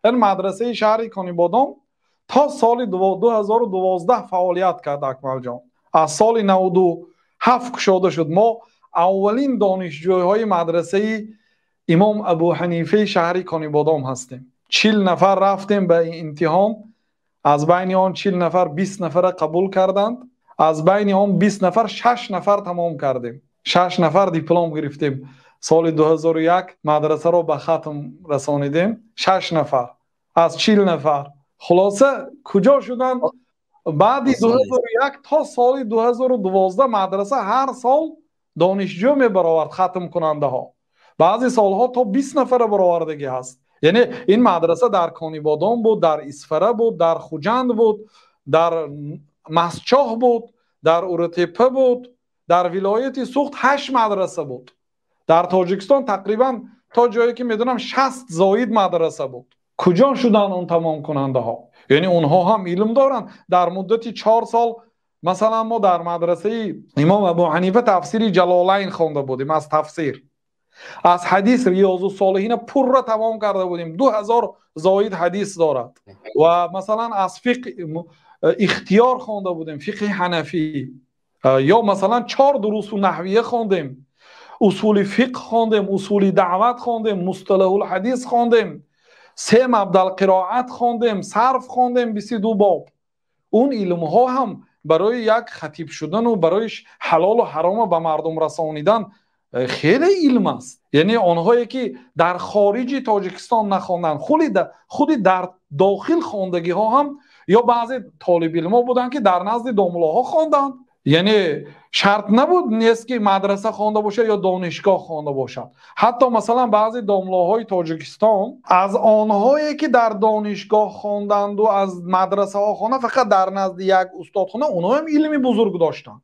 Ин мадрасаи шаҳри Конибодом то соли 2012 фаъолият кард, Акмалҷон. Аз соли 97 кушода шуд. Мо аввалин донишҷӯйҳои мадрасаи имом Абу Ҳанифаи шаҳри Конибодом ҳастем. 40 нафар рафтем ба имтиҳон. Аз байни он 40 нафар 20 нафарро қабул карданд. Аз байни он 20 нафар 6 нафар тамом кардем. 6 нафар диплом гирифтем. Соли 2001 мадрасаро ба хатм расонидем. 6 нафар аз 40 нафар. Хулоса, куҷо шуданд? Баъди 2001 то соли 2012 мадраса ҳар сол донишҷӯ мебаровард, хатмкунандаҳо. Баъзе солҳо то 20 нафара баровардагӣ ҳаст. Яъне ин мадраса дар Конибодом буд, дар Исфара буд, дар Хуҷанд буд, дар Мастчоҳ буд, дар Уротепа буд, дар вилояти Суғд 8 мадраса буд. Дар Тоҷикистон тақрибан, то ҷое ки медонам, 60 зоид мадраса буд. Куҷо шуданд он тамомкунандаҳо? Яъне онҳо ҳам илм доранд. Дар муддати 4 сол, масалан, мо дар мадрасаи имом Абу Ҳанифа тафсири Ҷалолайн хонда будем, аз тафсир, аз ҳадис Риёзу Солиҳина пурра тамом карда будем, 2000 зоид ҳадис дорад, ва масалан аз фиқҳ Ихтиёр хонда будем, фиқҳи ҳанафӣ, ё масалан чор дурусу наҳвия хондем, усули фиқҳ хондем, усули даъват хондем, мусталаҳул ҳадис хондем, се мабдал қироат хондем, сарф хондем, 22 боб. Он илмҳо ҳам барои як хатиб шудану барои ҳалолу ҳарома ба мардум расонидан хеле илм аст. Яъне онҳое ки дар хориҷи Тоҷикистон нахонданд, худи дар дохил хондагиҳо ҳам, ё баъзе толибилмҳо буданд, ки дар назди домулоҳо хонданд. Яъне шарт набуд, нест, ки мадраса хонда бошад ё донишгоҳ хонда бошад. Ҳатто масалан баъзе домлоҳои Тоҷикистон аз онҳое ки дар донишгоҳ хонданду аз мадрасаҳо хонда, фақат дар назди як устод хонда, онҳоам илми бузург доштанд.